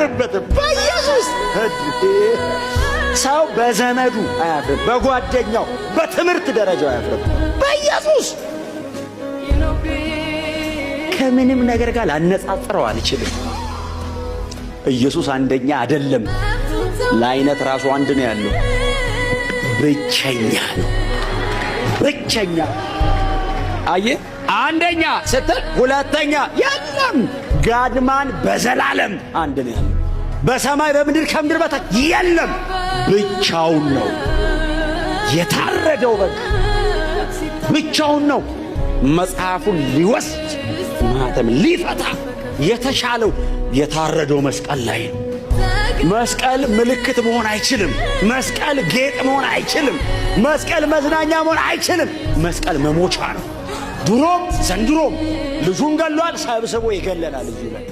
አያፍርበትም። በኢየሱስ ሰው በዘመዱ አያፍርም፣ በጓደኛው በትምህርት ደረጃው አያፍርም። በኢየሱስ ከምንም ነገር ጋር ላነጻጽረው አልችልም። ኢየሱስ አንደኛ አይደለም። ለአይነት ራሱ አንድ ነው ያለው፣ ብቸኛ ነው። ብቸኛ። አየ፣ አንደኛ ስትል ሁለተኛ የለም። God man በዘላለም አንድ ነው ያለው። በሰማይ በምድር ከምድር በታች የለም። ብቻውን ነው የታረደው በግ፣ ብቻውን ነው መጽሐፉን ሊወስድ ማተም ሊፈታ የተቻለው የታረደው መስቀል ላይ ነው። መስቀል ምልክት መሆን አይችልም። መስቀል ጌጥ መሆን አይችልም። መስቀል መዝናኛ መሆን አይችልም። መስቀል መሞቻ ነው። ድሮም ዘንድሮም ልጁን ገሏል፣ ሰብስቦ ይገለናል እዚህ ላይ።